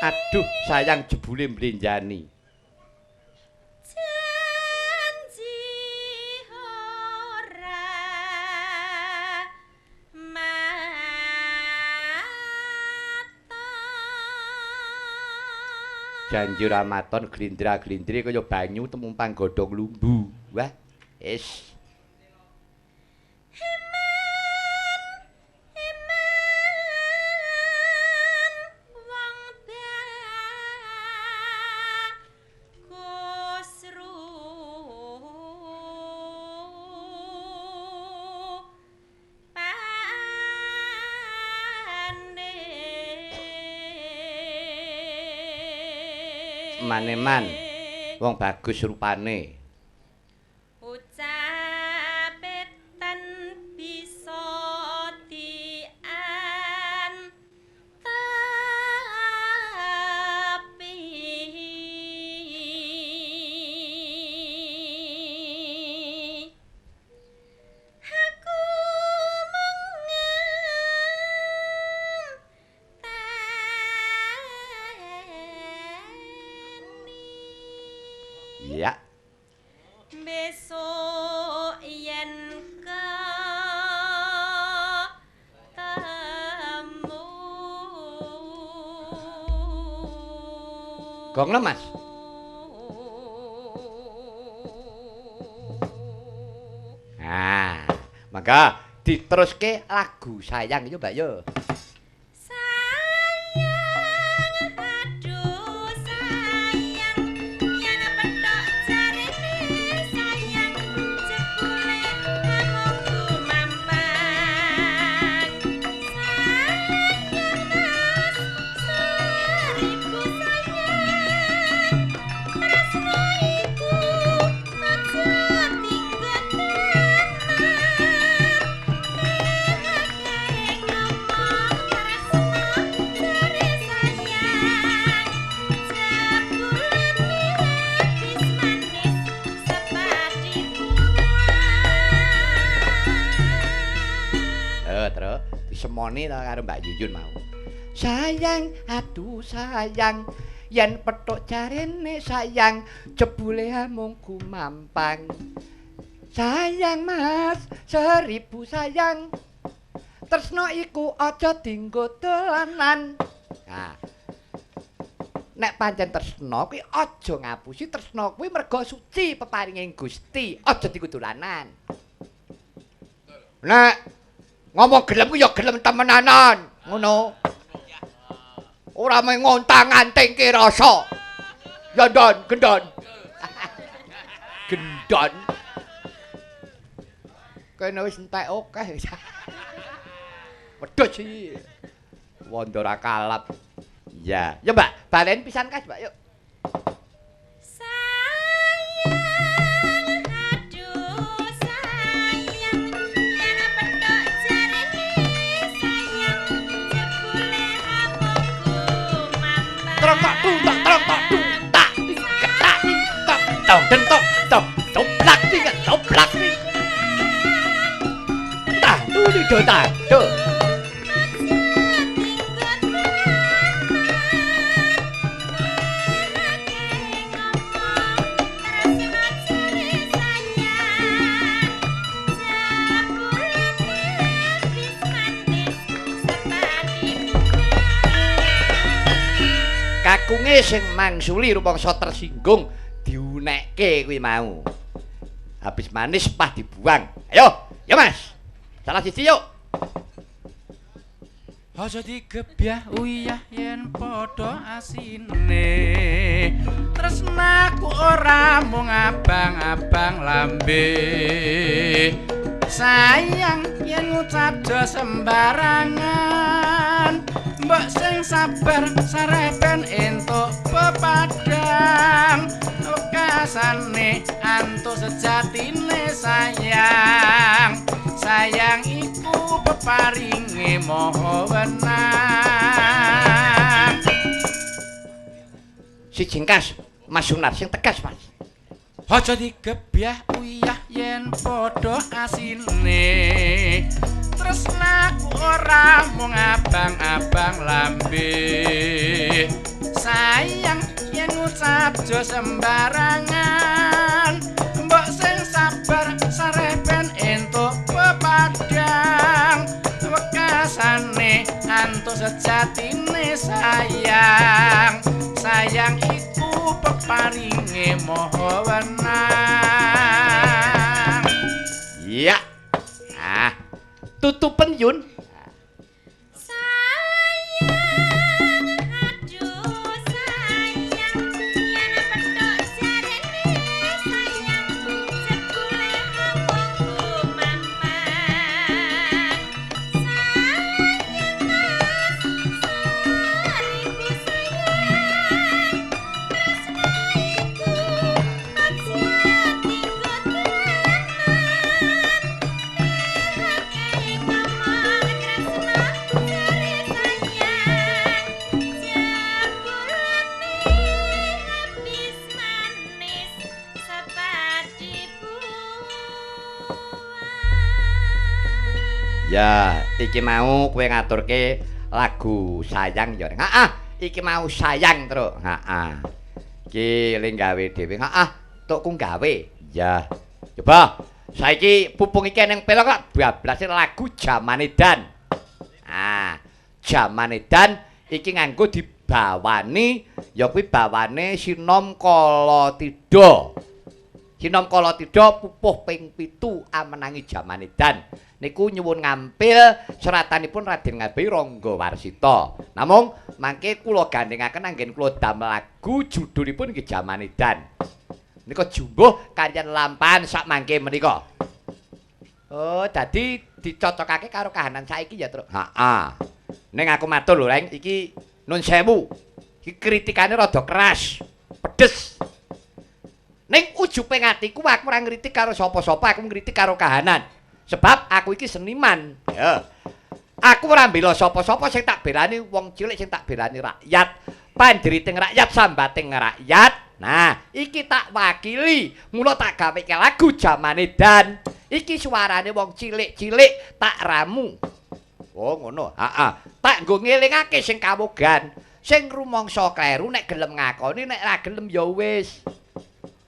Aduh, sayang jebule mblenjani. Janji ora maton. Janji ora maton glindra-glindri kaya banyu temumpang godhong lumbu. Wah, is. Eman, eman wong bagus rupane. Maneman wong bagus rupane. Ucape tan bisa diantepi. Aku mengenteni. Ya. Besok yen ketemu. Gongno, Mas. Nah, maka diteruske lagu sayang yo, Mbak yo. Sayang, aduh sayang, yen petok jarene sayang, jebule amung gumampang. Sayang mas, seribu sayang, tresno iku aja tinggo tenan. Akeh ngomong tresno jare sayang, jebulane habis manis sepati buah. Terus disemoni ta karo Mbak Yuyun mau. Sayang, aduh sayang, yen petuk jarene sayang, jebule amung gumampang. Sayang Mas, seribu sayang, tresno iku aja dinggo dolanan. Nah, nek pancen tresno kuwi aja ngapusi, tresno kuwi merga suci peparinge Gusti, aja dinggo dolanan. Nek ngomong gelem kuwi ya gelem temenanan, ngono. Ora mung ngontang-antingke rasa. Ya ndon, gendon. Gendon. Kene wis entek akeh. Wedhus iki. Wondo ra kalap. Ya, ya Mbak, balen pisan kas, Mbak, yuk. Sayang, aduh sayang, yen petok jarene sayang, jebule amung gumampang. Trong tok tung tok trong tok tung tak ting ketak ting tok tong den tok tok toplak ting toplak ting. Tah tu di do tah do. Kakunge sing mangsuli rumangsa tersinggung diunekke kuwi mau. Habis manis pah dibuang. Ayo, ya Mas. Salah siji yuk. Aja digebyah uyah yen padha asine. Tresnaku ora mung abang-abang lambe. Sayang yen ngucap aja sembarangan. Mbok sing sabar sarepen entuk pepadang. Wekasane antuk sejatine sayang. Sayang iku peparinge maha wenang. Siji kas, Mas Sunar sing tegas, Mas. Aja digebyah uyah yen padha asine. Tresnaku ora mung abang-abang lambe. Sayang yen ngucap jo sembarangan. Mbok sing sabar sareh ben entuk pepadang. Wekasane antuk sejatine sayang. Sayang iku peparinge maha wenang. Iya. Ah. Tutupen Yun. Sayang, aduh sayang, yen petuk jarene sayang, jebule amung gumampang. Sayang mas, seribu sayang, tresna iku aja dinggo dolanan. Akeh ngomong tresna jare sayang, jebulane habis manis sepadi buah. Ya, iki mau kowe ngaturke lagu sayang ya. Heeh, iki mau sayang, Truk. Heeh. Iki le gawe dhewe. Heeh, tukku gawe. Ya. Coba saiki pupung iki ning pelok kok bablase lagu jaman edan. Ah, jaman edan iki nganggo dibawani ya kuwi bawane Sinom Kalatidha. Sinom Kalatidha pupuh ping 7 amenangi jaman edan. Niku nyuwun ngampil seratanipun Raden Ngabehi Rangga Warsita. Namung mangke kula gandhengaken anggen kula damel lagu judulipun nggih jaman edan. Menika jumbuh kaliyan lampahan sak mangke menika. Oh, dadi dicocokake karo kahanan saiki ya, Truk. Heeh. Ning aku matur lho, Reng, iki nun sewu. Iki kritikane rada keras, pedes. Ning ujuping atiku aku ora ngritik karo sapa-sapa, aku ngritik karo kahanan. Sebab aku iki seniman. Ya. Aku ora mbela sapa-sapa, sing tak belani wong cilik, sing tak belani rakyat. Pandriting rakyat, sambating rakyat. Nah, iki tak wakili. Mula tak gaweke lagu jaman edan. Iki suarane wong cilik-cilik tak ramu. Oh, ngono. Heeh. Tak nggo ngelingake sing kawogan. Sing rumangsa kleru nek gelem ngakoni, nek ora gelem ya wis.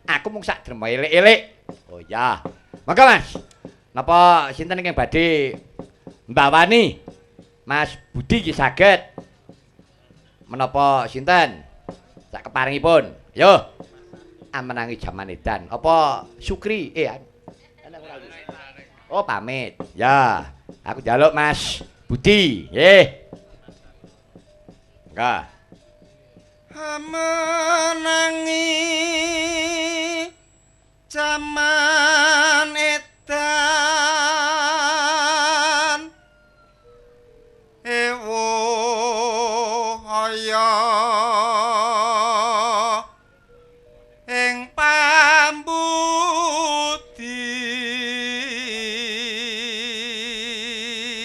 Aku mung sak drema elek-elek. Oh ya. Monggo Mas. Napa sinten ingkang badhe mbawani? Mas Budi nggih saged. Menapa sinten? Sak keparingipun. Yo. Amenangi jaman edan. Apa Sukri? Oh, pamit. Ya, aku njaluk Mas Budi. Nggih. Monggo. Amenangi jaman edan ewo aya ing pambudi.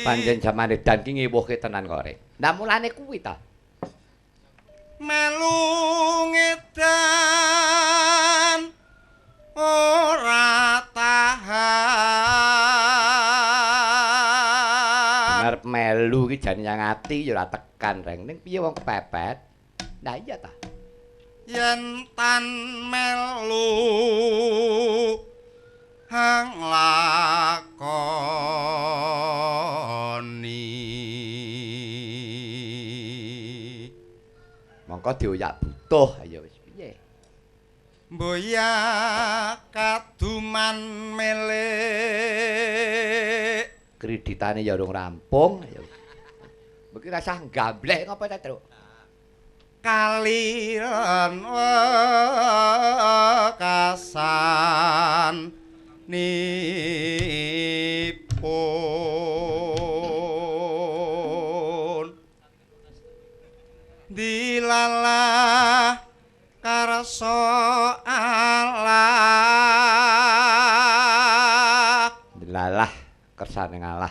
Panjen jaman edan ki ngewuhke tenan kok, Rek. Lah mulane kuwi ta. Melu ngedan ora tahan. Arep melu ki jan yang ati ya ora tekan, Reng. Ning piye wong kepepet? Lah iya ta. Yen tan melu hang lakoni. Mongko dioyak butuh, ayo wis piye? Mboyak kaduman melek. Kreditane ya urung rampung, ayo. Mbok ki rasah nggambleh ngapa ta, Truk? Kaliren wekasan nipun dilalah karsa Allah. Dilalah kersane ngalah.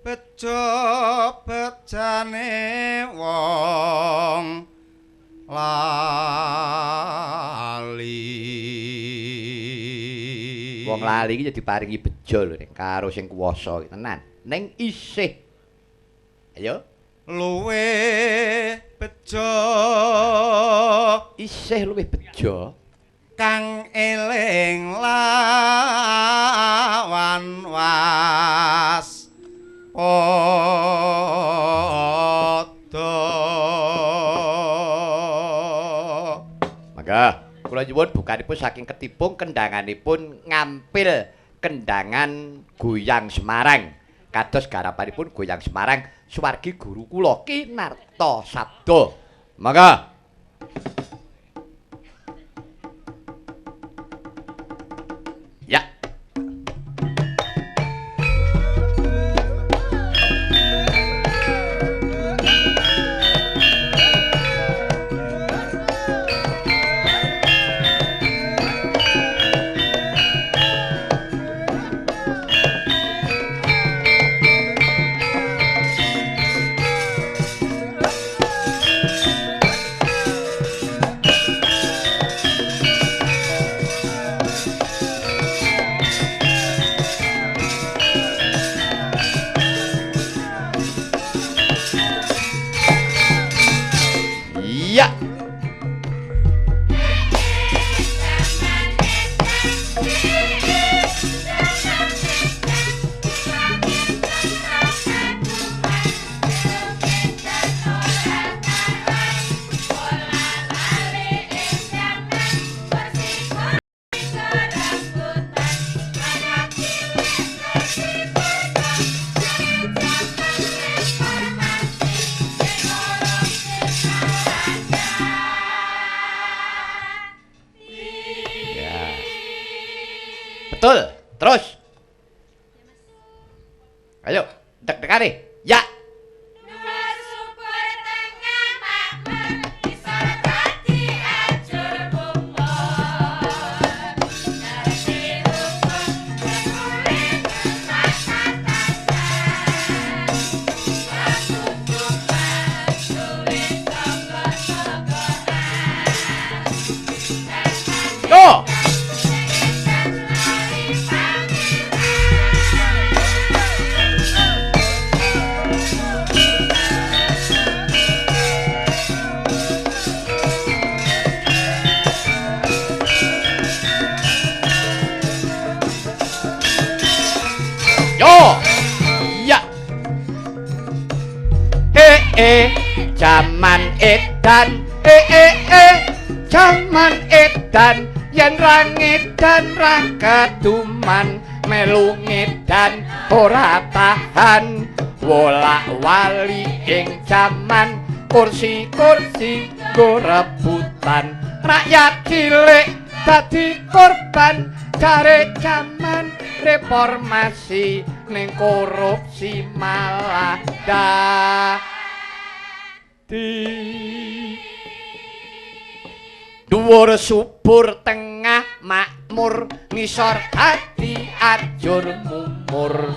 Bejo bejane wong lali. Wong lali iki ya diparingi bejo lho, Reng, karo sing kuwasa tenan. Ning isih. Ayo luwe bejo, Isih luwih bejo kang eling lawan was padha. Mangga kula nyuwun bukanipun saking ketipung kendhanganipun ngampil kendhangan Goyang Semarang. Kados garapanipun Goyang Semarang suwargi guru kula Ki Narto Sabdo. Mangga. Ya. Iya. Ya. Betul. Terus. Ayo, deg-degane. Ya. Dhuwur subur tengah makmur, isor dadi ajur kumur. Ngerti hukum jebule rusak tatanan. Ketutupan duwe tangga-tanggaan. Yo. Yo. Ya. Eh eh jaman edan eh eh eh jaman edan yen ra ngedan ra keduman melu ngedan ora tahan wolak-wali ing jaman kursi-kursi go rebutan rakyat cilik dadi korban jare jaman reformasi ning korupsi malah dadi dhuwur subur tengah makmur ngisor dadi ajur mumur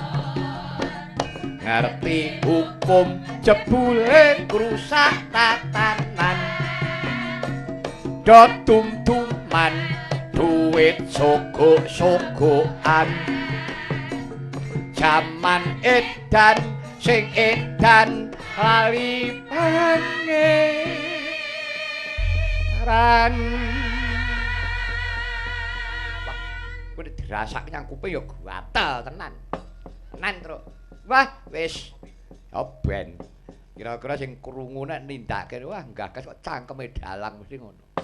ngerti hukum jebule ngrusak tatanan do dum-duman duit sogok-sogokan jaman edan sing edan lali pangeran. Wah, kuwi dirasake nyang kuping ya gatel tenan. Tenan, Truk. Wah, wis. Ya ben. Kira-kira sing krungu nek nindakake wah gagas kok cangkeme dalang mesti ngono.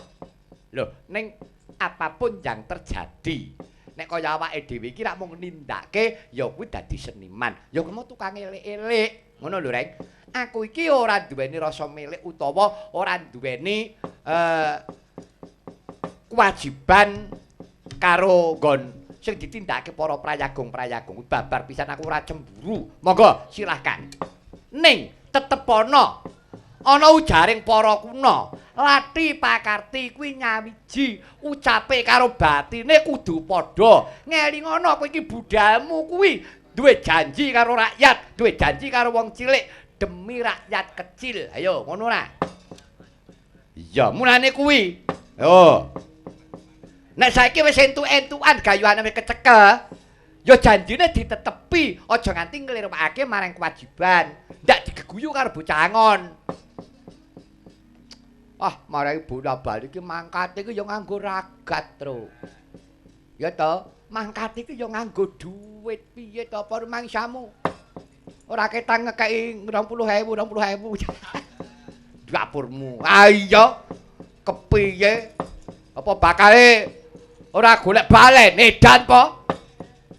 Lho, ning apapun yang terjadi, nek kaya awake dhewe iki rak mung nindakake ya kuwi dadi seniman. Ya kemo tukang elik-elik. Ngono lho, Reng. Aku iki ora duweni rasa milik utawa ora duweni kewajiban karo nggon sing ditindakake para prayagung-prayagung. Babar pisan aku ora cemburu. Monggo silahkan. Ning tetep ana ana ujaring para kuna. Lati pakarti kuwi nyawiji ucape karo batine kudu padha. Ngelingono kowe iki budalmu kuwi duwe janji karo rakyat, duwe janji karo wong cilik demi rakyat kecil. Ayo ngono ra? Iya, mulane kuwi. Yo. Nek saiki wis entuk-entukan gayuhane wis kecekel, ya janjine ditetepi, aja nganti nglirwakake marang kewajiban. Ndak digeguyu karo bocah angon. Ah, marai bola-bali iki mangkate iki ya nganggo ragat, Tru. Ya to, mangkate iki ya nganggo duit piye to apa rumangsamu? Ora ketang ngekeki 20.000, 20.000. Dapurmu. Ah iya. Kepiye? Apa bakale ora golek balen edan po?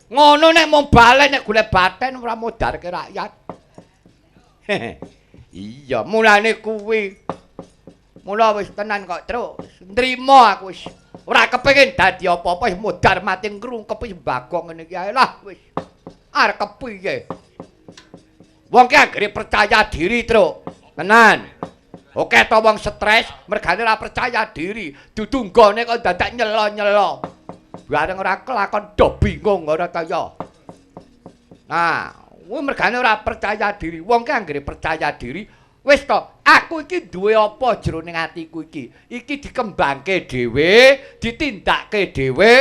Ngono nek mung balen nek golek baten ora modarke rakyat. Iya, mulane kuwi. Mula wis tenan kok, Truk. Nrimo aku wis. Ora kepengin dadi apa-apa wis modar mati ngrungkep wis bagong ngene iki ae lah wis. Arep kepiye? Wong ki anggere percaya diri, Truk. Tenan. Oke to wong stres mergane ora percaya diri. Dudu nggone kok dadak nyelo-nyelo. Bareng ora kelakon do bingung ora kaya. Nah, kuwi mergane ora percaya diri. Wong ki anggere percaya diri, wis to, aku iki duwe apa jroning atiku iki? Iki dikembangke dhewe, ditindakke dhewe,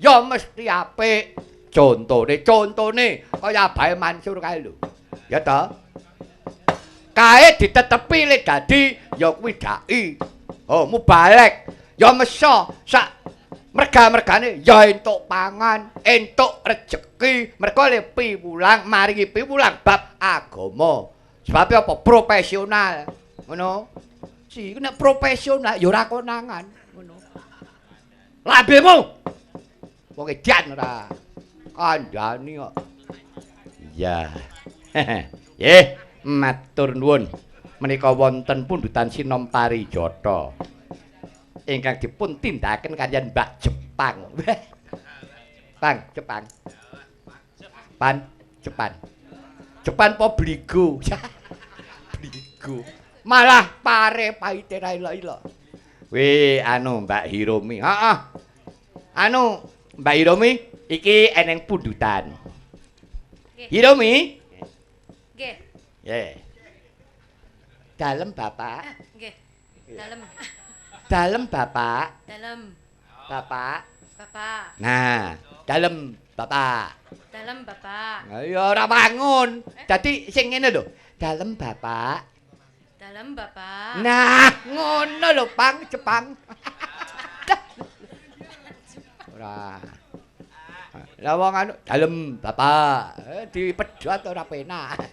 ya mesti apik. Contone, contone kaya Abahe Mansur kae lho. Ya to? Kae ditetepi lek dadi ya kuwi dai. Oh, mubalek. Ya mesa sak merga-mergane ya entuk pangan, entuk rejeki. Mergo le piwulang, maringi piwulang bab agama. Sebab apa? Profesional. Ngono. Si nek profesional ya ora konangan, ngono. Lambemu. Wong edan ora. Kandhani kok. Iya. Nggih, matur nuwun. Menika wonten pundutan Sinom Parijata ingkang dipun tindakaken kaliyan Mbak Jepang. Pang, Jepang. Pan, Jepang. Jepang po bligo. Bligo. Malah pare paite ra ilo-ilo. Weh, anu Mbak Hiromi. Heeh. Anu Mbak Hiromi iki eneng pundutan. Hiromi. Nggih. Nggih. Dalem Bapak. Nggih. Dalem. Dalem Bapak. Dalem. Bapak. Bapak. Nah, dalem Bapak. Dalem Bapak. Ya ora bangun. Dadi sing ngene lho. Dalem Bapak. Dalem Bapak. Nah, ngono lho Pang Jepang. Ora. Lah wong anu dalem Bapak, dipedhot ora penak.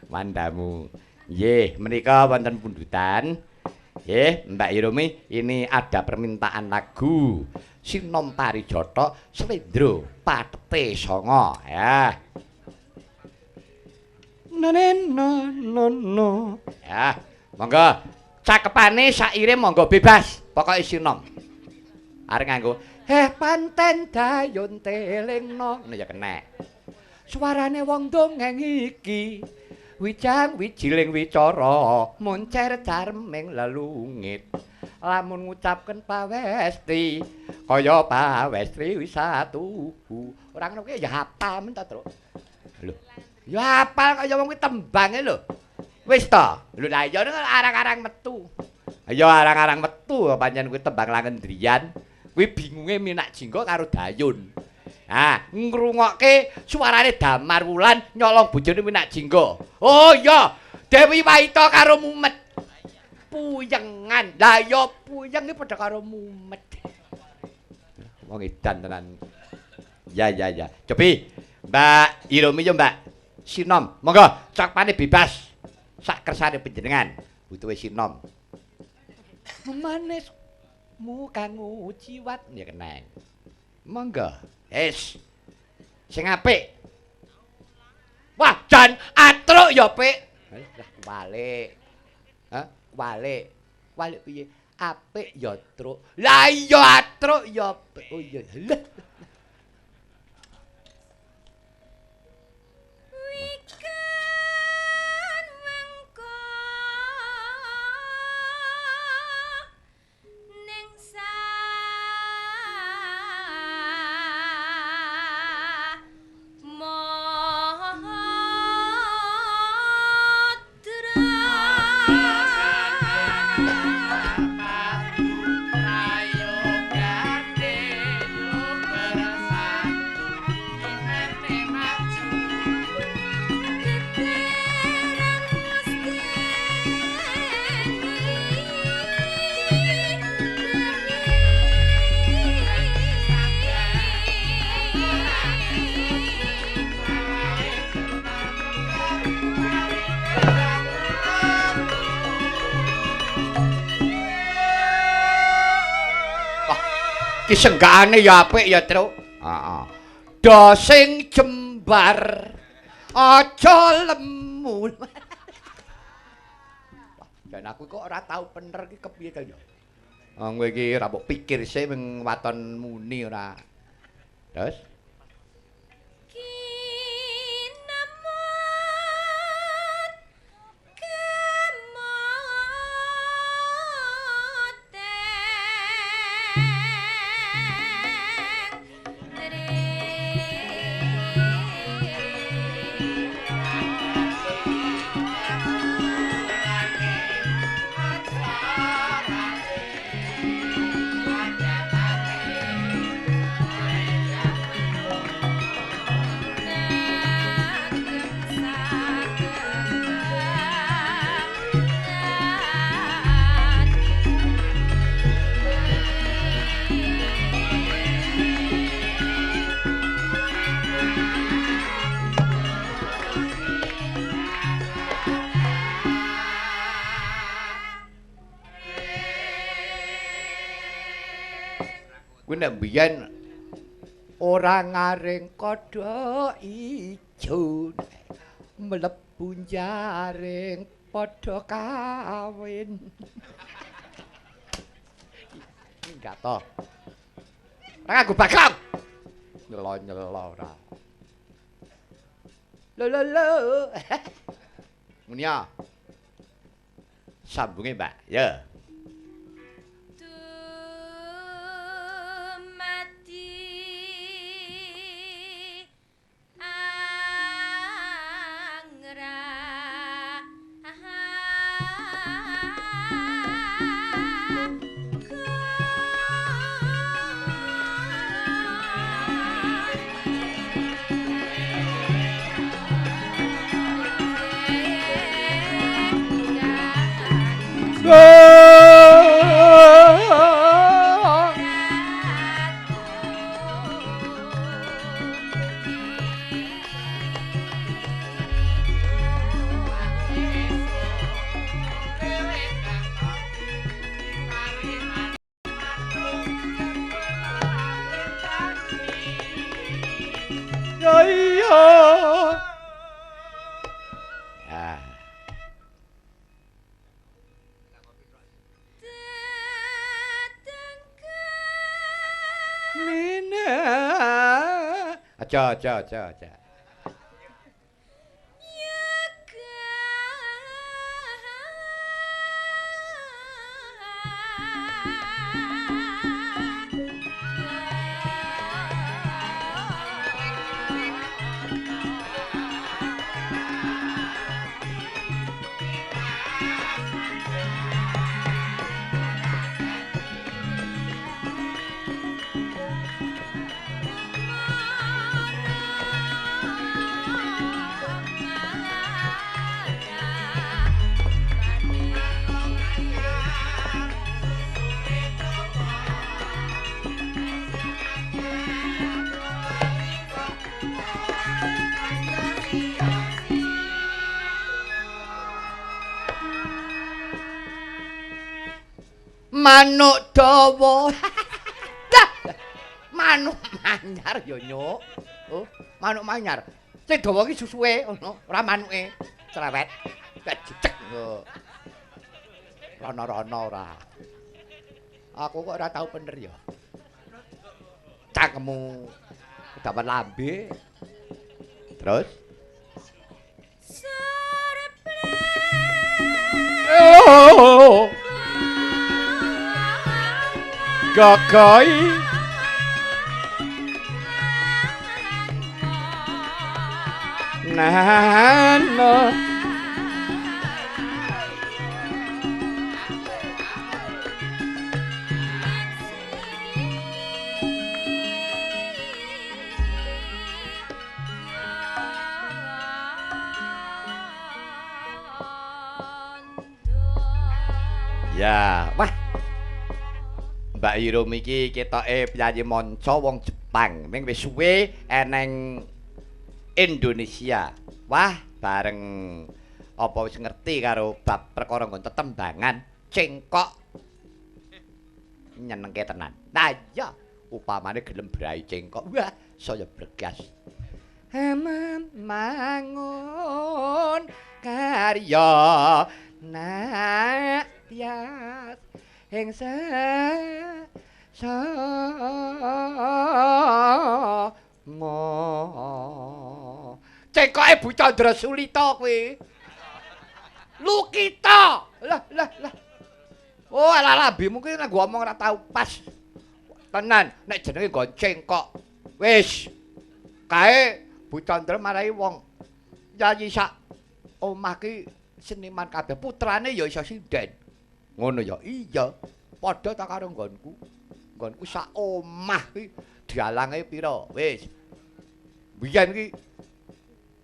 Mandamu. Nggih, menika wonten pundutan. Nggih, Mbak Hiromi, ini ada permintaan lagu Sinom Parijata Slendro Patete Sanga ya. No no no no. Ya, monggo. Cakepane saire monggo bebas, pokoke sinom. Arep nganggo heh panten dayun telingno. Ngono ya kenek. Suarane wong dongeng iki wijang wijiling wicara moncer carming lelungit. Lamun ngucapken pawesti kaya pawestri wisatuhu. Ora ngono kuwi ya hafal men ta, Truk. Lho. Ya hafal kaya wong kuwi tembange lho. Wis ta. Lho lah iya arang-arang metu. Ya arang-arang metu pancen kuwi tembang langendrian. Kuwi bingunge Minak Jingga karo Dayun. Ah, ngrungokke suarane Damar Wulan nyolong bojone Minak Jingga. Oh iya, Dewi Waita karo Mumet. Puyengan. Lah iya puyeng iki padha karo mumet. Wong edan tenan. Ya ya ya. Cobi Mbak Hiromi yo Mbak. Sinom, monggo cakpane bebas. Sak kersane panjenengan. Butuhe sinom. Manis mu kang uciwat ya keneng. Monggo. Wis. Sing apik. Wah, jan atruk ya, Pik. Lah walik. Hah? Walik. Walik piye? Apik ya, Truk. Lah iya atruk ya, Pik. Oh iya. Lah. Wikan wengko ning samudra. Ki senggakane ya apik ya, Truk. Heeh. Do sing jembar aja lemu. Dan aku kok ora tau bener iki kepiye to ya. Wong kowe iki ora mbok pikir sik wing waton muni ora. Terus Kinemut Kuwi nek biyen ora ngaring kodho ijo mlebu jaring padha kawin. Enggak to. Ora nganggo bagong. Nyelo-nyelo ora. Lho lho lho. Muni ya. Sambunge, Mbak. Ya. Ya iya. Ah. Mina. Aja aja aja aja. Manuk dawa. Dah. Manuk manyar ya nyuk. Oh, manuk manyar. Sing dawa iki susuwe ngono, ora manuke. Cerewet. Jejeg. Rono-rono ora. Aku kok ora tau bener ya. Cangkemmu kedawan lambe. Terus oh. Gagai nana. Ya, wah. Mbak Hiromi iki ketoke penyanyi manca wong Jepang, ming wis suwe eneng Indonesia. Wah, bareng apa wis ngerti karo bab perkara nggon tetembangan, cengkok nyenengke tenan. Nah iya. Upamane gelem brai cengkok. Wah, saya bregas. Mangun karya natias ing sama. Cengkoke Bu Candra Sulita kuwi. Lukita. Lah lah lah. Oh, alah lambemu kuwi nek ngomong ora tau pas. Tenan, nek jenenge nggon cengkok. Wis. Kae Bu Candra marai wong yayi sak omah ki seniman kabeh, putrane ya iso sinden. Ngono ya. Iya. Padha ta karo nggonku. Nggonku sak omah ki dialange pira? Wis. Biyen ki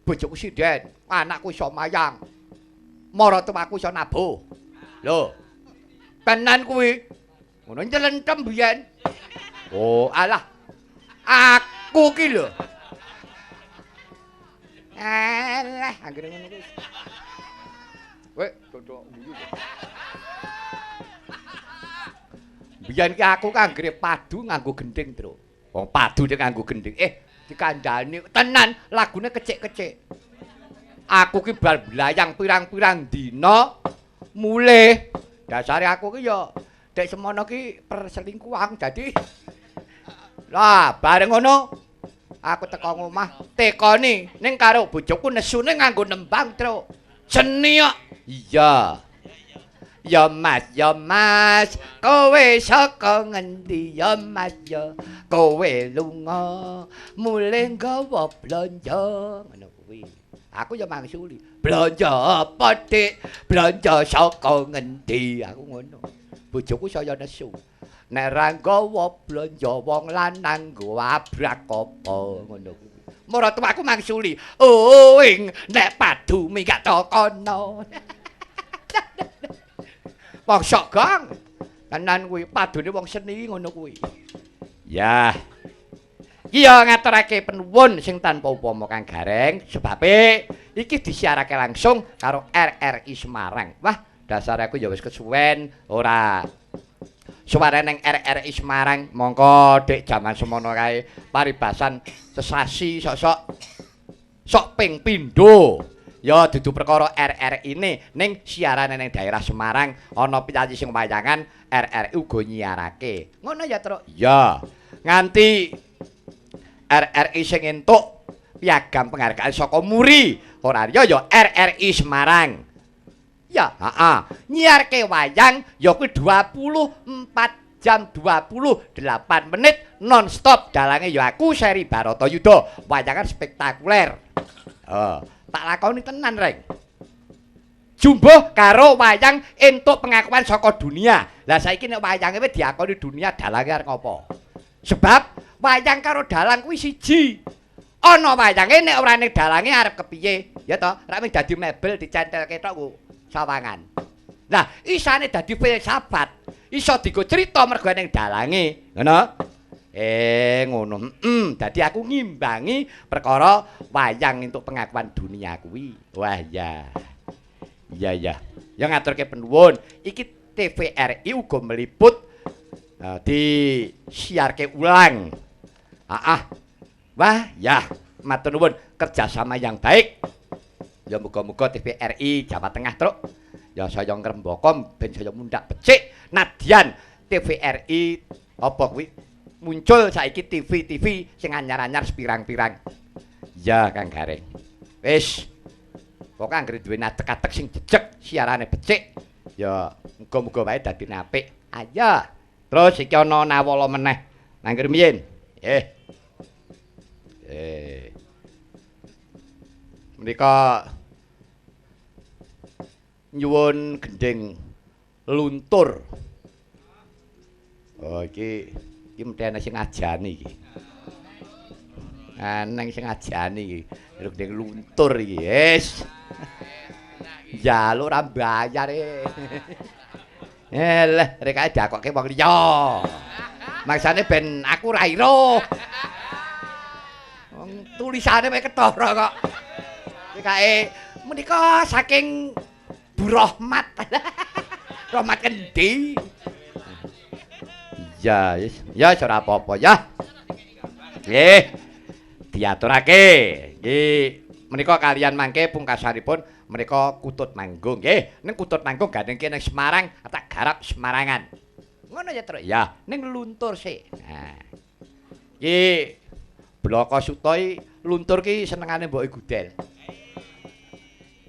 bojoku sinden, anakku iso mayang. Maratuwaku iso nabuh. Lho. Tenan kuwi. Ngono nyelentem biyen. Oh, alah. Aku ki lho. Alah, anggere ngono kuwi. Wek, dodok guyu. Biyen ki aku anggere padu nganggo gending, Tru. Wong padu nek nganggo gending. Dikandhani tenan lagune kecik-kecik. Aku ki bar blayang pirang-pirang dina mulih. Dasare aku ki ya dek semono ki perselingkuhan dadi. Lah, bareng ngono aku teko ngomah tekoni ning karo bojoku nesune nganggo nembang, Tru. Seni kok. Iya. Ya Mas, ya Mas, kowe saka ngendi ya Mas ya? Kowe lunga mulih nggawa blanja ngono kuwi. Aku ya mangsuli. Blanja apa, Dik? Blanja saka ngendi? Aku ngono. Bojoku saya nesu. Nek ra nggawa blanja wong lanang nggo abrak apa ngono kuwi. Maratuwaku mangsuli. Oh, ing nek padu minggat kono. Wong sok gong. Tenan kuwi padune wong seni ngono kuwi. Ya. Iki ya ngaturake penuwun sing tanpa upama Kang Gareng, sebabe iki disiarake langsung karo RRI Semarang. Wah, dasare aku ya wis kesuwen ora suware ning RRI Semarang. Mongko dik jaman semono kae paribasan sesasi sok-sok sok ping pindho. Ya dudu perkara RRI ne ning siarane ning daerah Semarang ana piyayi sing wayangan RRI uga nyiarake. Ngono ya, Truk? Ya. Nganti RRI sing entuk piagam penghargaan saka Muri, ora ya ya RRI Semarang. Ya, heeh. Nyiarke wayang ya kuwi 24 jam 28 menit non-stop. Dalange ya aku Seri Baratayuda, wayangan spektakuler. Heeh. Tak lakoni tenan, Reng. Jumbuh karo wayang entuk pengakuan saka dunia. Lah saiki nek wayange wis diakoni dunia, dalange arep ngopo? Sebab wayang karo dalang kuwi siji. Ana wayange nek ora ning dalange arep kepiye? Ya toh, rak mung dadi mebel dicentelke tok ku sawangan. Lah, isane dadi filsafat. Iso digo crita mergo ning dalange. Ngono? Ngono. Dadi aku ngimbangi perkara wayang entuk pengakuan dunia kuwi. Wah, ya. Iya, ya. Ya ngaturke penuwun. Iki TVRI uga meliput disiarke ulang. Heeh. Wah, ya, matur nuwun kerjasama yang baik. Ya muga-muga TVRI Jawa Tengah, Truk. Ya saya ngrembaka ben saya mundhak becik nadyan TVRI apa kuwi muncul saiki TV-TV sing anyar-anyar sepirang-pirang. Ya, Kang Gareng. Wis. Pokoke anggere duwe atek-atek sing jejeg, siarane becik, ya muga-muga wae dadi apik. Ayo. Terus iki ana nawala meneh. Nangger miyin. Menika nyuwun gending luntur. Oh, iki mesti ana sing ngajani iki. Aneng sing ngajani iki. Gending luntur iki. Wis. Njaluk ora mbayar e. Eleh, rekake diakokke wong liya. Maksane ben aku ora ira. Wong tulisane wae ketara kok. Rekake menika saking Bu Rohmat. Rohmat kendi? Iya, wis. Ya wis ora apa-apa ya. Nggih. Diaturake. Nggih, menika kalian mangke pungkasanipun menika kutut manggung nggih. Ning kutut manggung gandeng ning Semarang tak garap Semarangan. Ngono ya, Truk. Ya, ning luntur sik. Nah. Iki Bloko Suta iki luntur ki senengane mboke Gudel.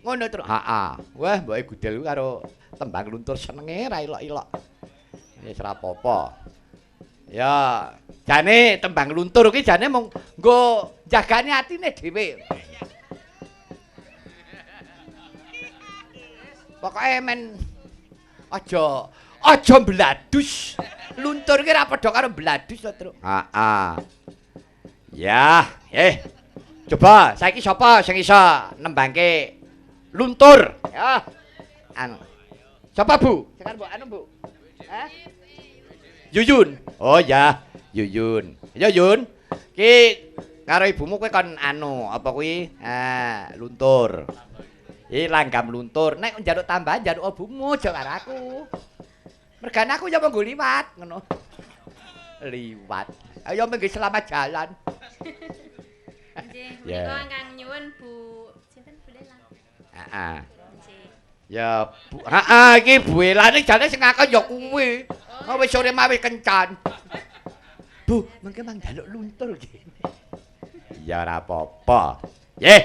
Ngono, Truk. Heeh. Wah, mboke Gudel ku karo tembang luntur senenge ra ilok-ilok. Wis ora apa-apa. Ya, jane tembang luntur ki jane mung nggo jagane atine dhewe. Pokoke men aja aja mbladus. Luntur ki ra padha karo mbladus to, Truk. Heeh. Ya, Coba saiki sapa sing iso nembangke luntur? Ya. Anu. Sapa, Bu? Sing arep mbok anu, Bu? Hah? Yuyun. Oh ya, Yuyun. Ya Yun. Ki karo ibumu kowe kon anu apa kuwi? Ah, luntur. Iki langgam luntur. Nek njaluk tambahan njaluk ibumu aja karo aku. Mergane aku ya monggo liwat ngono. Liwat. Ayo mengge selamat jalan. Nggih, menika ingkang nyuwun Bu sinten Bu Lela. Heeh. Ya, Bu. Heeh, iki Bu Ela jane sing ngakon ya kuwi. Oh, wis sore mawis kencan. Bu, mengke mang njaluk luntur nggih. Ya ora apa-apa. Nggih,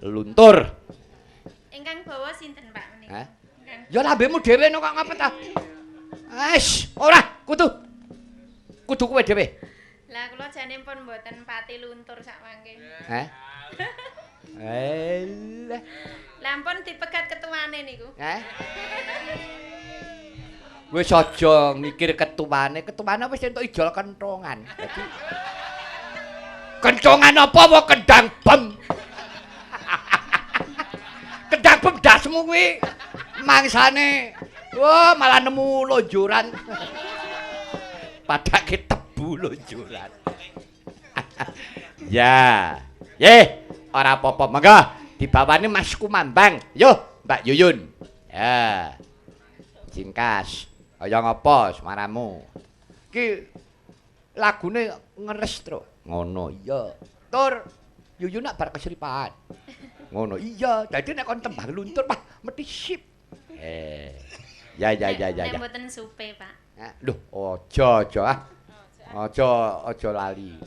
luntur. Ingkang bawa sinten Pak menika? Hah? Ya lambemu dhewe kok ngapa ta? Wis, ora kudu. Kudu kowe dhewe. Lah kula jane pun mboten pati luntur sak mangke. Hah? Elah. Lah ampun dipegat ketuane niku. Hah? Wis aja mikir ketuane, ketuane wis entuk ijol kentongan. Dadi kentongan apa wae kendang bem. Kendang bem dasmu kuwi mangsane. Wah, malah nemu lonjoran. Padake tebu lonjoran. Ya. Ye, ora apa-apa. Monggo dibawani Mas Kumambang. Yo, Mbak Yuyun. Ya. Jingkas. Kaya ngapa suaramu? Iki lagune ngeres, Truk. Ngono, iya. Tur Yuyun nak bar kesripahan. Ngono, iya. Dadi nek kon tembang luntur, wah, mesti sip. Ya ya ya ya. Nek mboten supe, Pak. Lho, aja aja ah. Aja aja lali.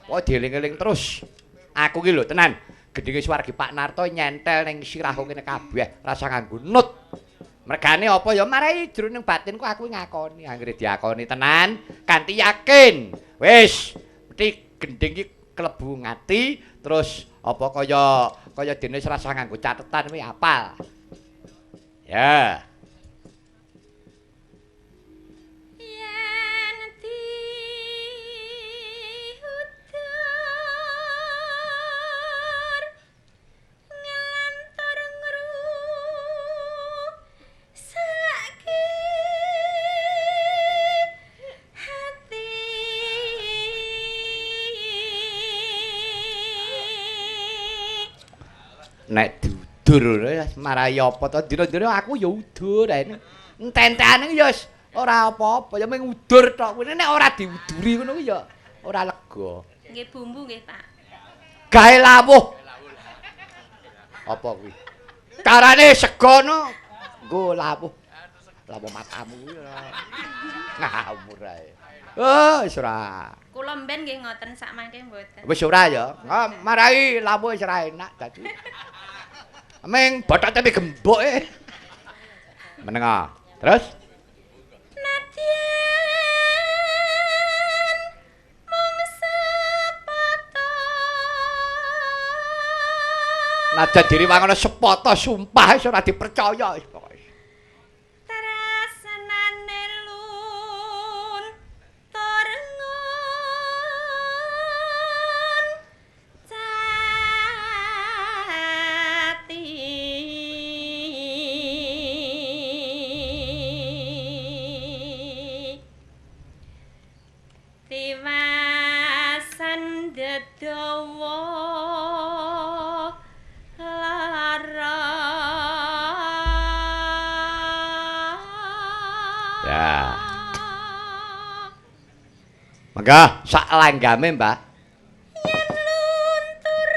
Pokoke dieling-eling terus. Aku ki lho tenan, gendinge swargi Pak Narto nyentel ning sirahku kene kabeh, rasa nganggo nut. Mergane apa ya marai jroning batinku aku ngakoni, anggere diakoni tenan kanthi yakin. Wis, mesti gending ki klebu ngati terus apa kaya kaya dene rasa nganggo catetan kuwi apal. Ya. Yen diudur ngelantur ngrusake hati. Nek diudur marai apa to dina-dina aku ya udur ae. Ententekane ya wis ora apa-apa ya mung udur tok kuwi nek ora diuduri ngono kuwi ya ora lega. Nggih bumbu nggih, Pak. Gawe lawuh. Apa kuwi? Carane sego no nggo lawuh. Lawuh matamu kuwi ora. Ngawur ae. Oh, wis ora. Kula mben nggih ngoten sak mangke mboten. Wis ora ya. Marai lawuh wis ora enak dadi. Meng bothok tapi gembok e. Menengah. Terus Nadyan mung sepata. Nadyan diri wangono sepata sumpah wis ora dipercaya wis pokoke. Tresnane luntur ngon cati. Tiwasan dedawa lara. Monggo sak langgame, Mbah. Yen luntur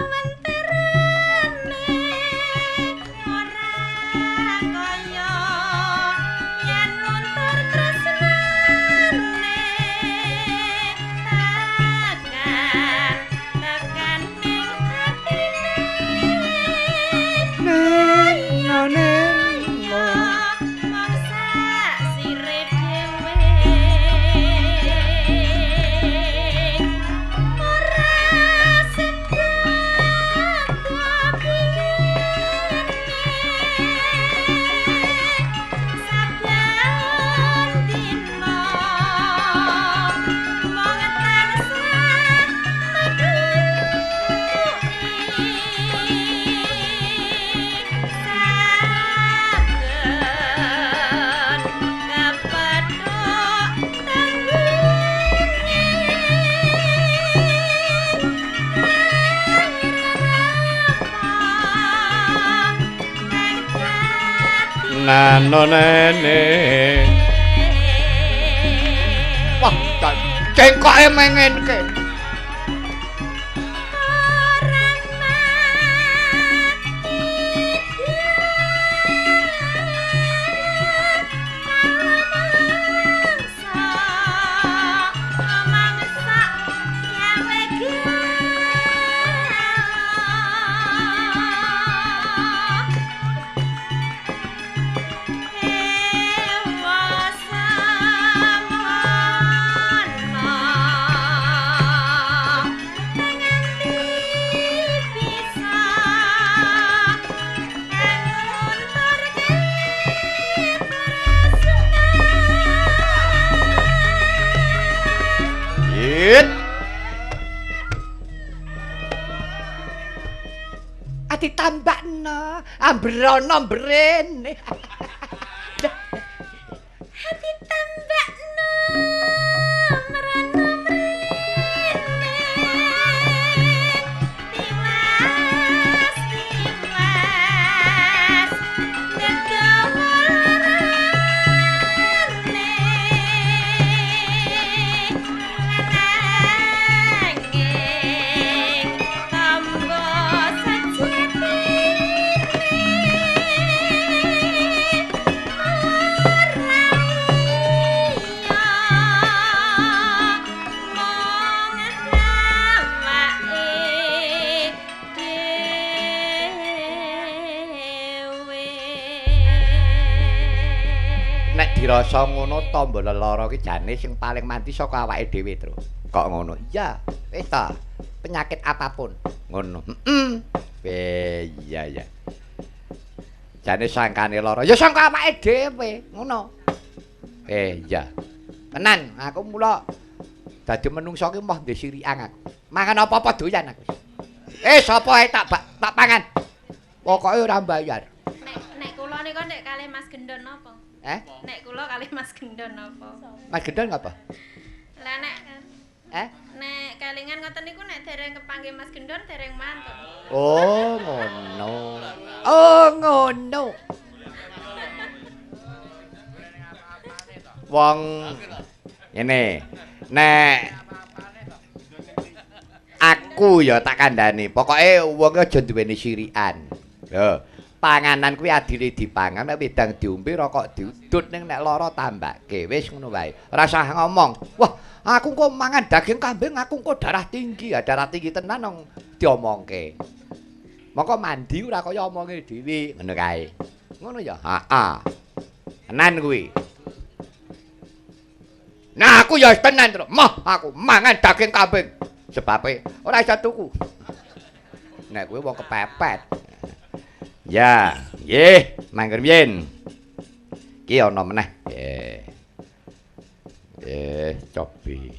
menterane ora kaya yen luntur tresnane tekan tekan ning atine mong sak sire dhewe ora sebab piyene saben dina mong tansah metuki saben kepethuk tanggune Nano nene. Wah, cengkoke mengenke. Yit. Ati tambakno, ambrono mrene. Hati tambakno merana mrene tiwas tiwas nedawa larane nanging tamba sejatine ora iya mung awake dhewe. Nek dirasa ngono tamba lelara ki jane sing paling mandi saka awake dhewe, Tru. Kok ngono? Iya, wis ta. Penyakit apapun ngono. Heeh. Iya ya. Jane sangkane lara ya sangka awake dhewe, ngono. Iya. Tenan, aku mula dadi menungso ki moh ndek sirikan aku. Mangan apa-apa doyan aku. Sapa ae tak pangan. Pokoke ora mbayar. Nek kula nika nek kalih Mas Gendon napa? Eh? Nek kula kalih Mas Gendon napa? Mas Gendon ngapa? Lah nek Eh? nek kelingan ngoten niku nek dereng kepanggih Mas Gendon dereng mantun. Oh, ngono. Oh, ngono. Wong ngene, nek aku ya tak kandhani, pokoke wong aja duweni sirikan. Lho, panganan kuwi adile dipangan, nek wedang diombe, rokok diudut, ning nek lara tambake. Wis ngono wae. Ora usah ngomong, wah, aku kok mangan daging kambing, aku kok darah tinggi. Ya darah tinggi tenan nang diomongke. Mongko mandi ora kaya omonge dhewe, ngono kae. Ngono ya? Heeh. Tenan kuwi. Nah, aku ya tenan, Tru. Moh, aku mangan daging kambing. Sebabe ora iso tuku. Nek kuwi wong kepepet. Ya, nggih, mangger biyen. Iki ana meneh. Cobi.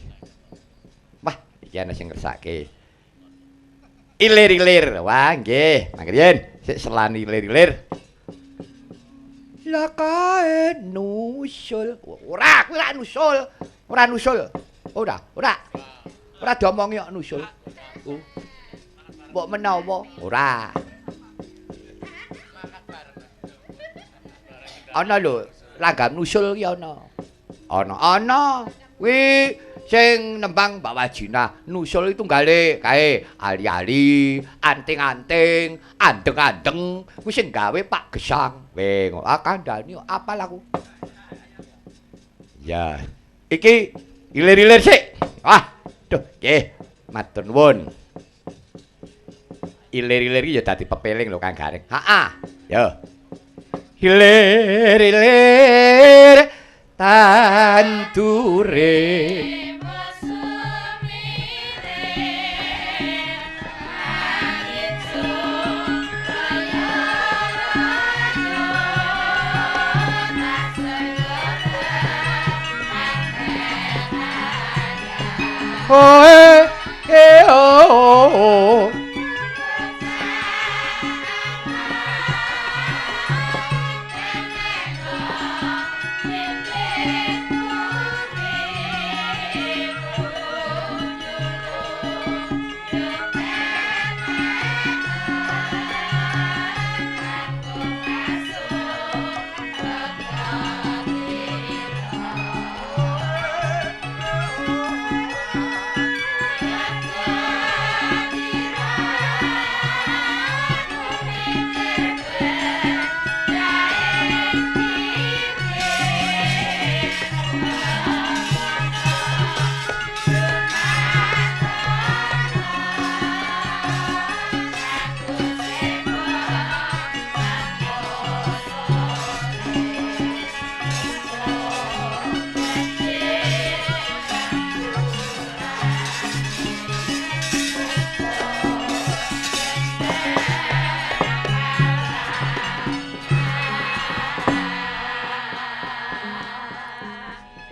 Wah, iki ana sing ngersake. Ilir-ilir. Wah, nggih, mangger biyen. Sik selani ilir-ilir. Lah kae nusul. Ora, kuwi ora nusul. Ora nusul. Ora, ora. Ora diomongi kok nusul. Mbok menawa ora. Ana lho, langgam nusul ki ana. Ana, ana. Kuwi Sing nembang Mbak Wajinah nusul itu tunggale kae ali-ali, anting-anting, andeng-andeng kuwi sing gawe Pak Gesang. Weh, ah kandhani apal aku. Ya, iki ilir-ilir sik. Wah, duh, nggih, matur nuwun. Ilir-ilir iki ya dadi pepeling lho Kang Gareng. Heeh. Yo. Ilir-ilir tandure. Oh, eh, eh, oh, oh.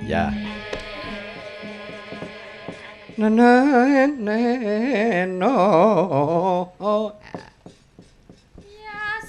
Ya. Na na na no. Ya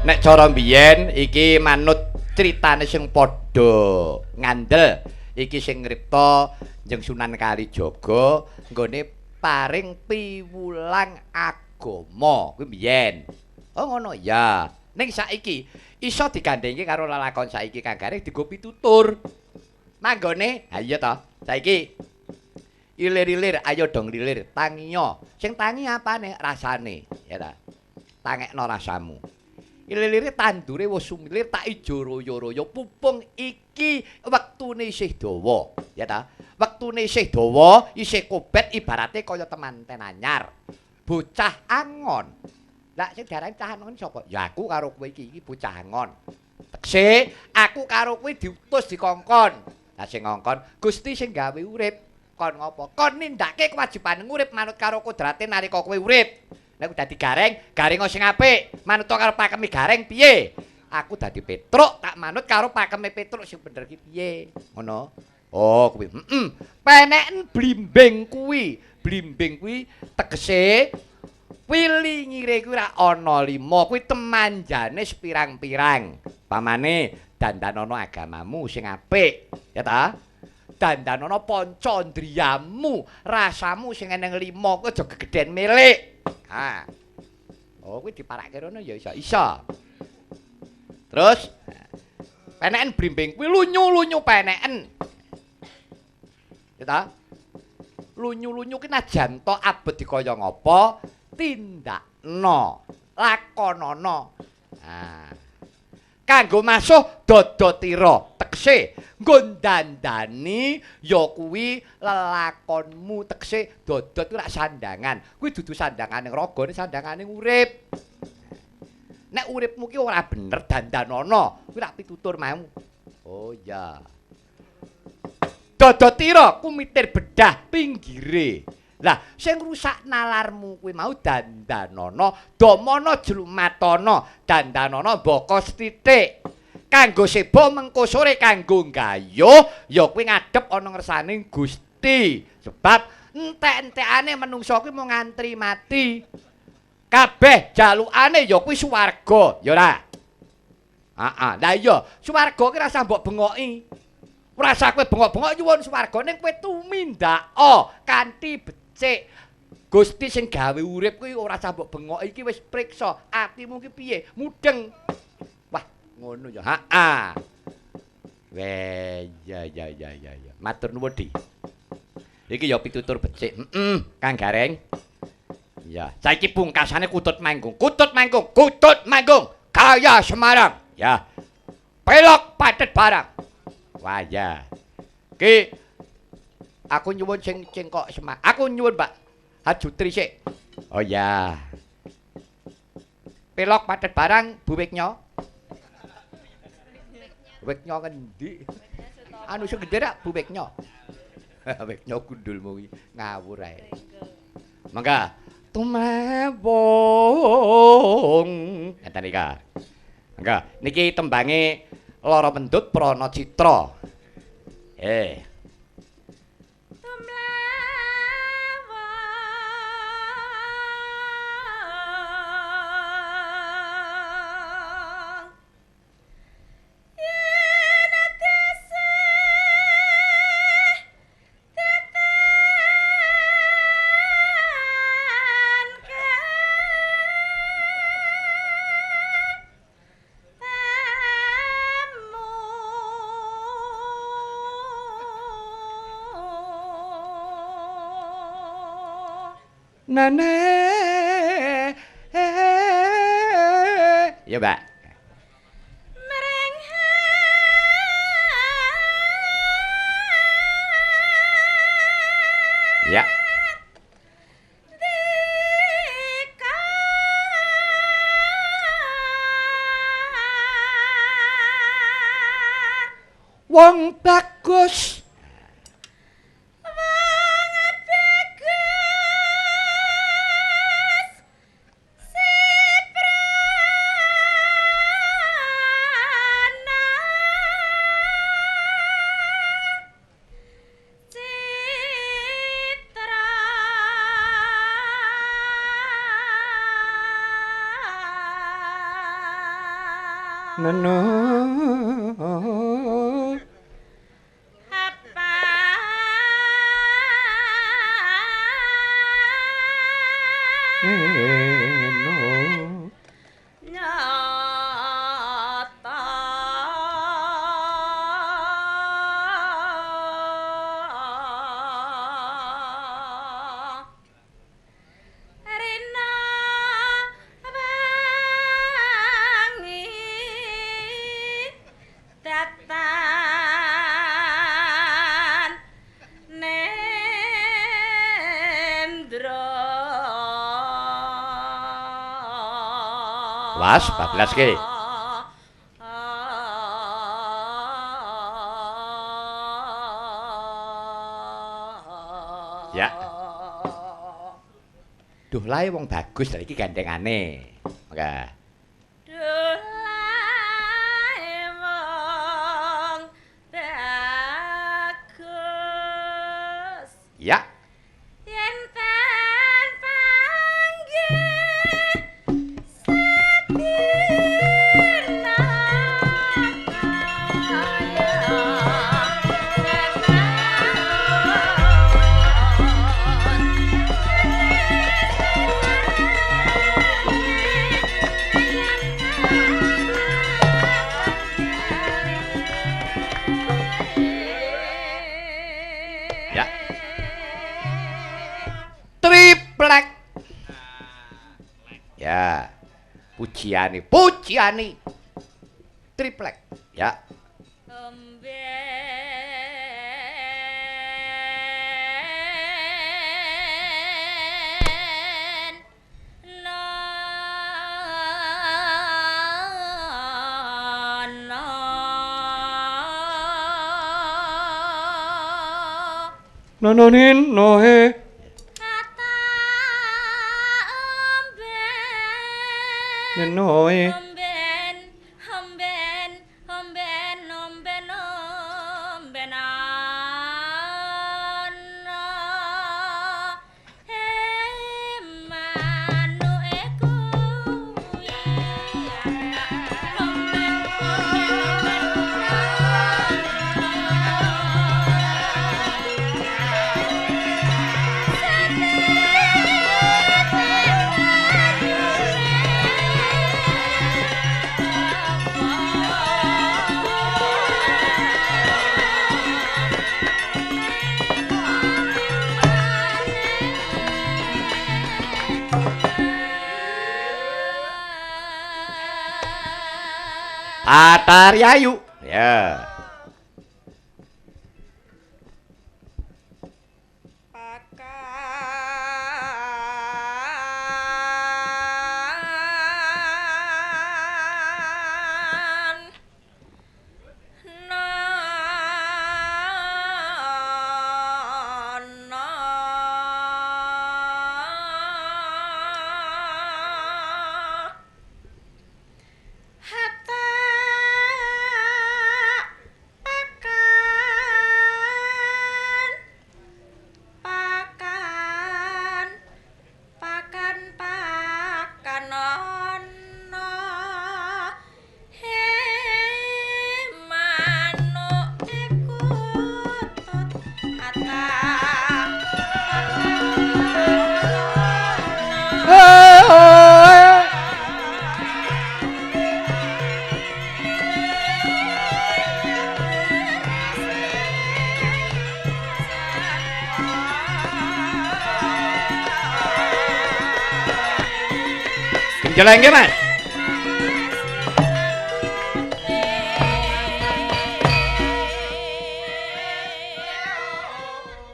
Nek cara mbiyen iki manut critane sing padha ngandel iki sing ngripta Kanjeng Sunan Kalijaga nggone paring piwulang agama kuwi mbiyen. Oh ngono ya. Ning saiki iso digandhengke karo lelakon saiki Kang Gareng dienggo pitutur. Manggone ha iya to. Saiki ilir-ilir ayo dong lilir tangiya. Sing tangi apane? Rasane, ya ta. Tangekno rasamu. Ililire tandure wis sumilir tak ijo royo-royo pupung iki wektune isih dawa ya ta, wektune isih dawa isih kobet ibarate kaya temanten anyar bocah angon. Lah sing diarani cah angon sapa? Ya aku karo kowe iki iki bocah angon. Tekse aku karo kowe diutus dikongkon. Lah sing ngongkon Gusti sing gawe urip. Kon ngopo? Kon nindakake kewajiban urip manut karo kodrate nalika kowe urip. Nek dadi gareng, gareng sing apik. Manut karo pakeme gareng piye? Aku dadi Petruk, tak manut karo pakeme Petruk sing bener ki piye? Ngono. Oh, kuwi. Heeh. Peneken blimbing kuwi. Blimbing kuwi tegese wilingire kuwi ra ana lima, kuwi temanjane sepirang-pirang. Pamane dandanono agamamu sing apik, ya ta? Dandanono pancandriyamu, rasamu sing eneng lima kuwi aja gegeden milik. Ha. Oh, kuwi diparake rono ya iso. Iso. Terus peneken blimbing kuwi lunyu-lunyu peneken. Ya ta? Lunyu-lunyu ki najan to abot dikaya ngapa, tindakno, lakonono. Ha. Kanggo masuh dada tira, tekse nggo dandani ya kuwi lelakonmu, tekse dodot kuwi rak sandangan. Kuwi dudu sandangane ragane, sandangane urip. Nek uripmu ki ora bener dandanono, kuwi rak pitutur mau. Oh iya. Dada tira kumitir bedah pinggire. Lah sing rusak nalarmu kuwi mau dandanono, damana jlumatana, dandanono mbaka sethithik. Kanggo seba mengko sore kanggo nggayuh ya kuwi ngadhep ana ngersane Gusti. Sebab entek-entekane menungsa kuwi mung ngantri mati. Kabeh jalukane ya kuwi swarga, ya ora? Heeh. Lah iya, swarga ki rasah mbok bengoki. Ora kowe bengok-bengok nyuwun swarga ning kowe tumindaka kanthi becik. Gusti sing gawe urip kuwi ora usah mbok bengok iki wis priksa atimu ki piye, mudeng. Wah, ngono ya. Heeh. Weh, ya ya ya ya ya. Matur nuwun, Di. Iki ya pitutur becik. Heeh, Kang Gareng. Ya, saiki pungkasane kutut manggung. Kutut manggung, kutut manggung. Kaya Semarang. Ya. Pelok patet barang. Wah, ya. Ki aku nyuwun sing cengkok Semarang. Aku nyuwun Mbak Hajutri sik. Oh ya. Pelok patet barang Bu Wiknya. Wiknya ngendi? Anu sing gedhe rak Bu Wiknya. Wiknya gundulmu iki ngawur ae. Mangga tumewung. Ngeten iki. Mangga niki tembange Lara Mendut Prana Citra. Nane. Ya, Mbak. Ya. Wong bagus. Neno. Apa? Neno. Nyata. Rina wangi datan nendra. Was, bablas ki. Ya. Duh lae wong bagus lha iki gandengane. Mangga. Duh lae wong bagus. Ya. Yen tan panggih sedina kaya Ya. Triplek. Ya. Pujiane, pujiane. Triplek. Ya. Omben nono Nononin nohe. kata omben Noe. Omben, omben, omben, omben, omben ana. He manuke kuwi ana. Omben, omben, omben, Batari Ayu. Ya. Jelengke, Mas.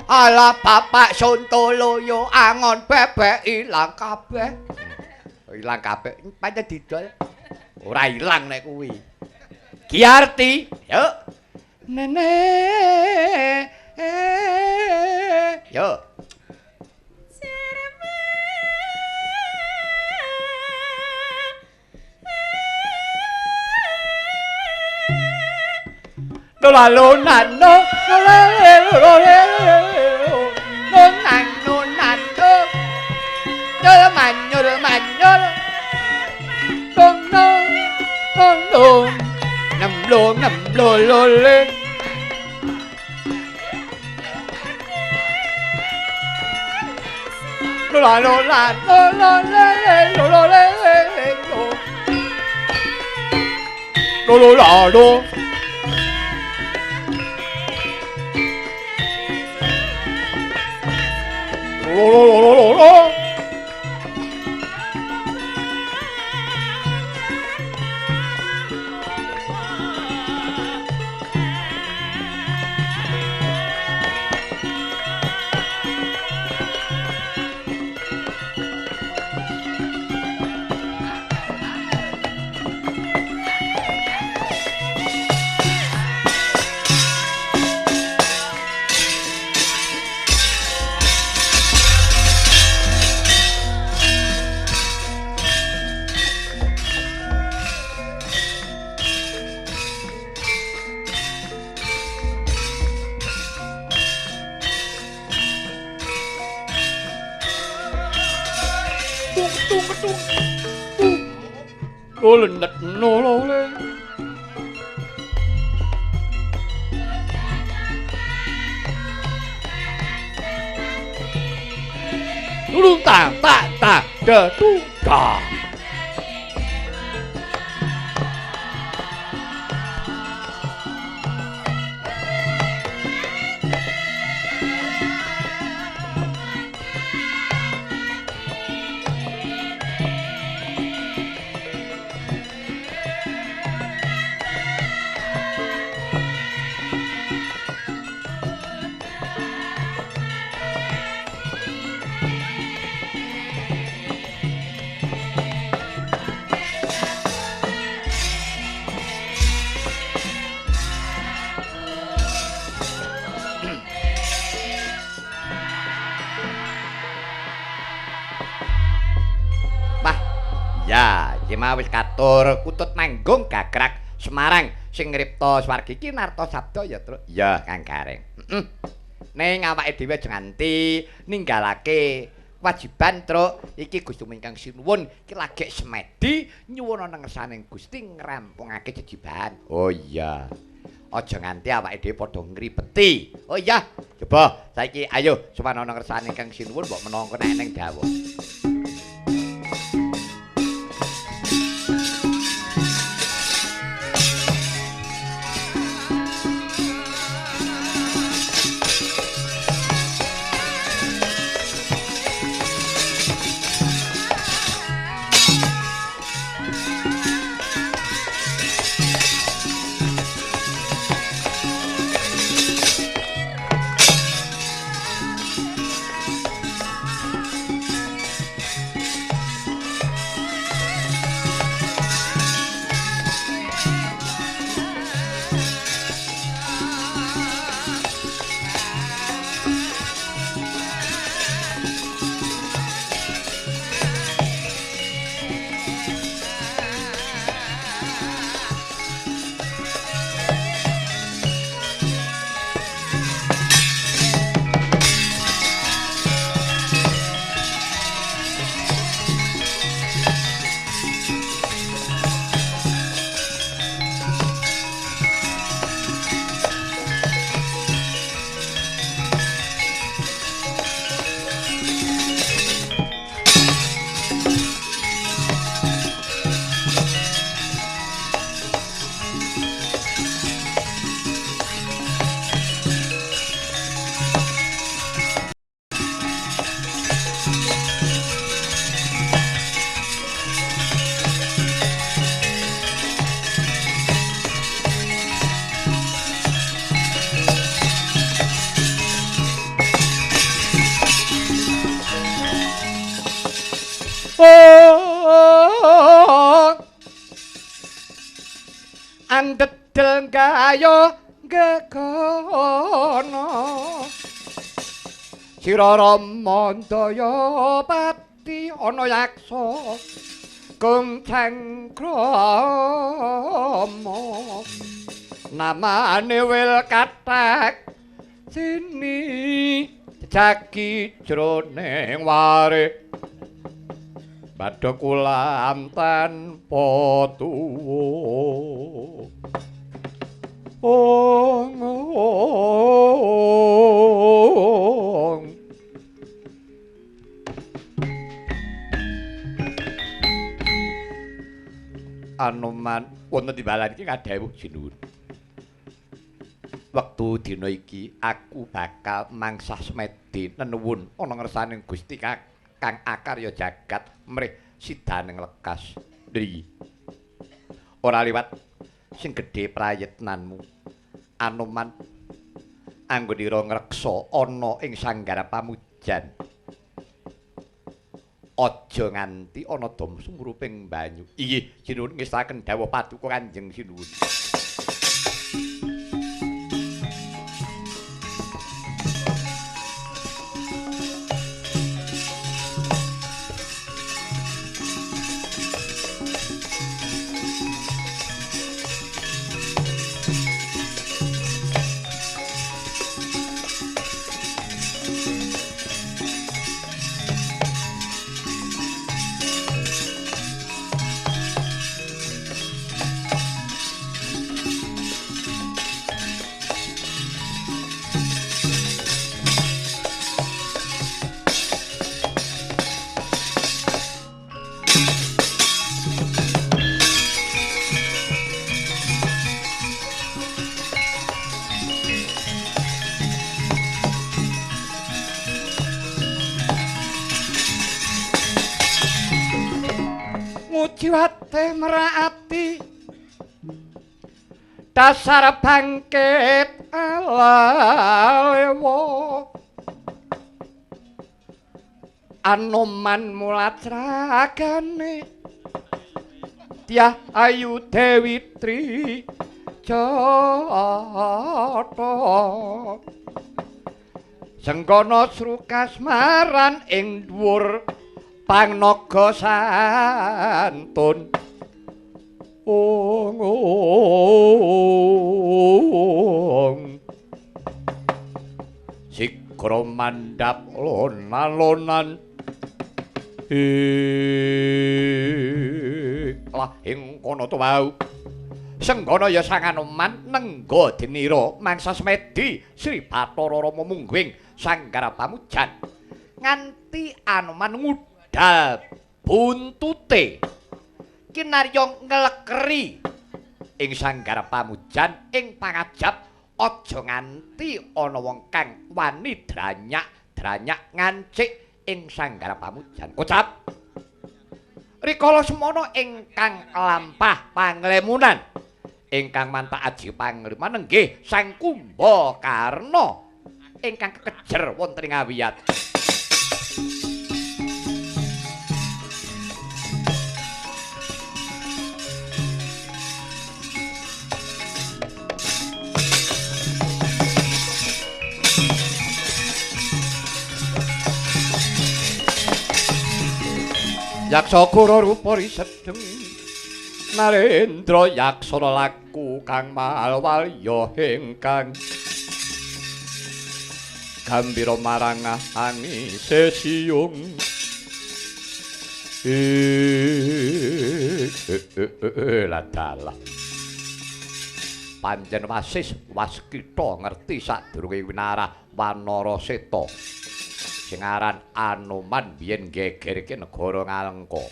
Ala bapak Sontoloyo angon bebek ilang kabeh. Ilang kabeh pancen didol. Ora ilang nek kuwi. Giarti, yuk. Nenek. Yuk. No la lo na no no la le lo le no na no na no no la ma no la ma no no no no no nam lo nam lo lo le no la lo la no lo le lo lo le lo lo lo la lo. Lo lo lo lo lo. Wis katur kutut manggung gagrak Semarang sing ngripta swarga iki narta sabda ya Truk. Ya Kang Gareng. Heeh. Ning awake dhewe aja nganti ninggalake kewajiban Truk. Iki Gusti ingkang sinuwun iki lagek semedi nyuwun ana ngersaning Gusti ngrampungake jejibahan. Oh iya. Aja nganti awake dhewe padha ngripeti. Oh iya, coba saiki ayo sowan ana ngersane ingkang sinuwun mbok menawa nek eneng dawuh. Udel gayo gegono Sira Rama Ndaya pati ana yaksa kung cangkrama namane wil kathak sini jejaki jroning ware badha kulam tanpa tuwa. Ong ong Anoman wonten timbalan iki ngadhawuh sinuwun. Wektu dina iki aku bakal mangsah semedi nenuwun ana ngersaning Gusti kang akarya jagat mrih sidaning lekas. Nri. Ora liwat sing gedhe prayitnanmu. Anoman anggonira ngreksa ana ing sanggar pamujan. Aja nganti ana dom sumruping banyu. Inggih, sinuwun ngestaken dawuh paduka Kanjeng Sinuwun. Ngujiwate meraati dasar bangkit alewa Anoman mulacragane Dyah Ayu Dewi Tri Jata Sengkana srukasmaran ing dhuwur pangnaga santun. Ong ong Sigra mandhap lona-lonan lah ing kono to wau Senggana ya Sang Anoman nengga dinira mangsa semedi Sri Bathara Rama mungguing sanggar pamujan nganti Anoman ngudal buntute kinarya nglekeri ing sanggar pamujan ing pangajap aja nganti ana wong kang wani dranyak-dranyak ngancik ing sanggar pamujan. Kocap rikala semono ingkang lampah panglemunan ingkang mantak aji pangliman nenggih Sang Kumbakarna ingkang kekejer wonten ing awiyat. Yaksa kura rupa risedeng Narendra yaksana laku kang malwalya ingkang gambira marang angise siyung. Ladalah pancen wasis waskita ngerti sadurunge winarah Wanara Seta sing aran Anoman biyen gegerke negara Ngalengka.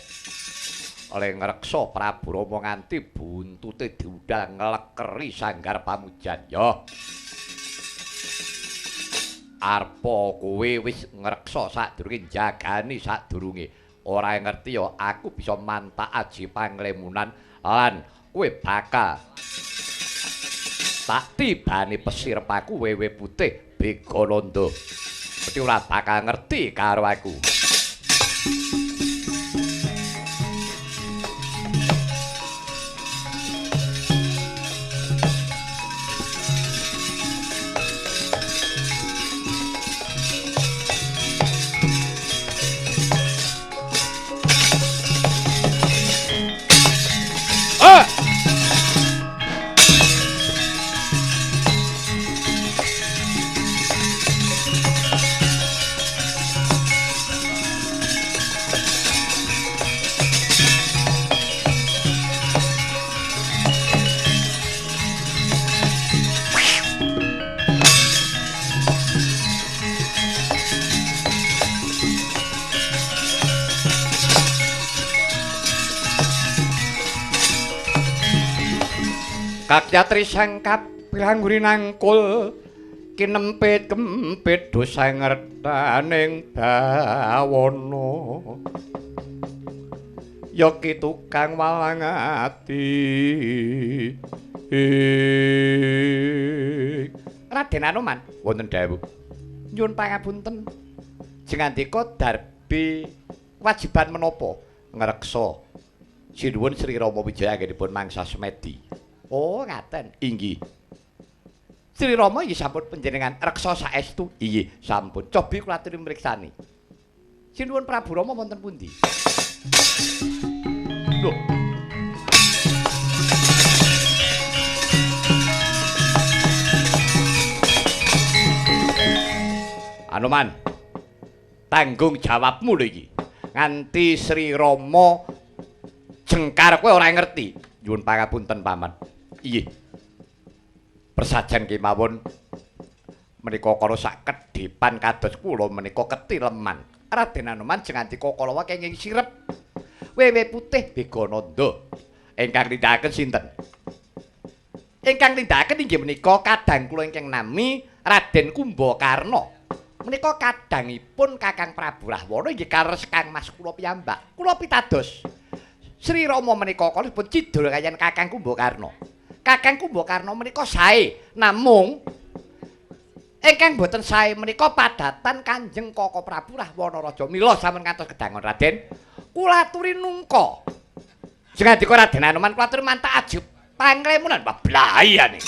Oleh ngreksa Prabu Rama nganti buntute diudal nglekeri sanggar pamujan. Yo. Arpa kowe wis ngreksa sadurunge jagani sadurunge. Ora ngerti yo aku bisa mantak aji panglemunan lan kowe bakal tak tibani pesir paku wewe putih Begalanda. Mesti ora bakal ngerti karo aku. Kakyatri sangkap pilangguri nangkul kinempit kempit dosa ngertaning bawana. Ya ki tukang walang ati. Raden Anoman, wonten dawuh. Nyuwun pangapunten. Jengandika darbi kewajiban menapa ngreksa sinuwun Sri Rama Wijaya anggenipun mangsa semedi. Oh, ngaten. Inggih. Sri Rama inggih sampun panjenengan reksa saestu. Inggih, sampun. Cobi kula aturi mriksani. Sinuwun Prabu Rama wonten pundi? Loh. Anoman, tanggung jawabmu lho iki. Nganti Sri Rama jengkar kowe ora ngerti. Nyuwun pangapunten, Paman. Inggih. Persajan kemawon menika kala sak kedhepan kados kula menika ketileman. Raden Anoman jengandika kala kenging sirep wewe putih Begananda. Ingkang nindakaken sinten? Ingkang nindakaken inggih menika kadang kula ingkang nami Raden Kumbakarna. Menika kadangipun Kakang Prabu Rahwana inggih kares Kang Mas kula piyambak. Kula pitados. Sri Rama menika kalipun cidul kaliyan Kakang Kumbakarna. Kakang Kumbakarna menika sae, namung ingkang boten sae menika padatan Kanjeng Kaka Prabu Rahwana Raja. Mila sampun ngantos kedangon Raden, kula aturi nungka. Jengandika Raden Anoman kula aturi mantak ajub pangremunan beblayane.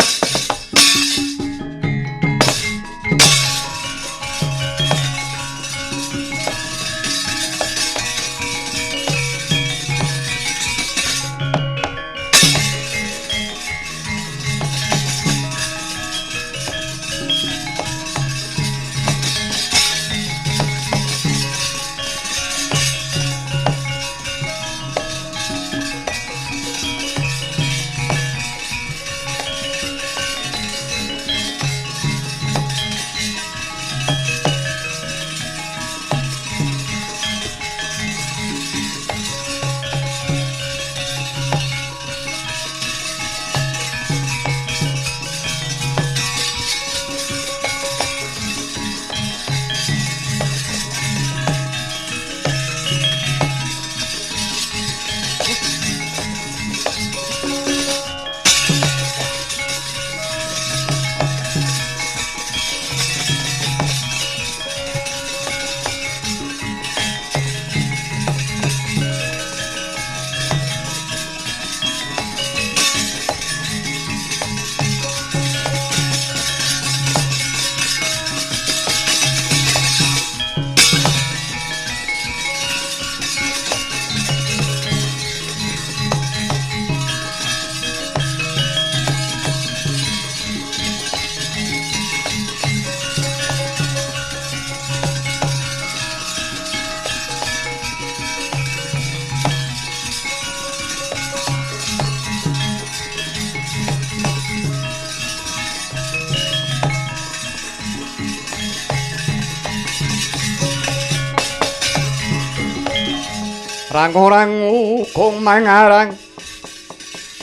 Rang-rangu kung mangarang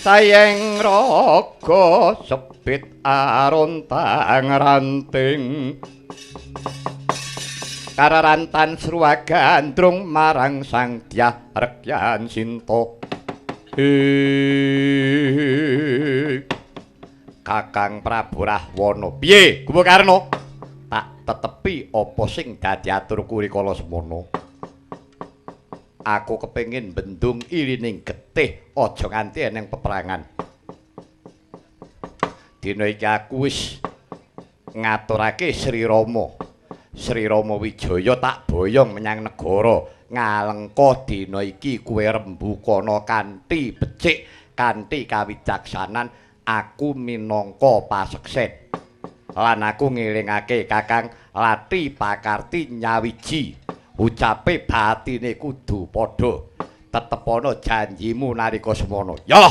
sayeng raga sepit arontang ranting kararantan sruwa gandrung marang Sang Dyah Rekyan Sinta. Kakang Prabu Rahwana, piye Kumbakarna? Tak tetepi apa sing dadi aturku rikala semono. Aku kepengin bendung ilining getih aja nganti eneng peperangan. Dina iki aku wis ngaturake Sri Rama. Sri Rama Wijaya tak boyong menyang negara Ngalengka. Dina iki kowe rembukana kanthi becik, kanthi kawicaksanan. Aku minangka paseksen. Lan aku ngelingake Kakang Lati Pakarti nyawiji. Ucape batine kudu padha. Tetep ana janjimu nalika semono. Ya.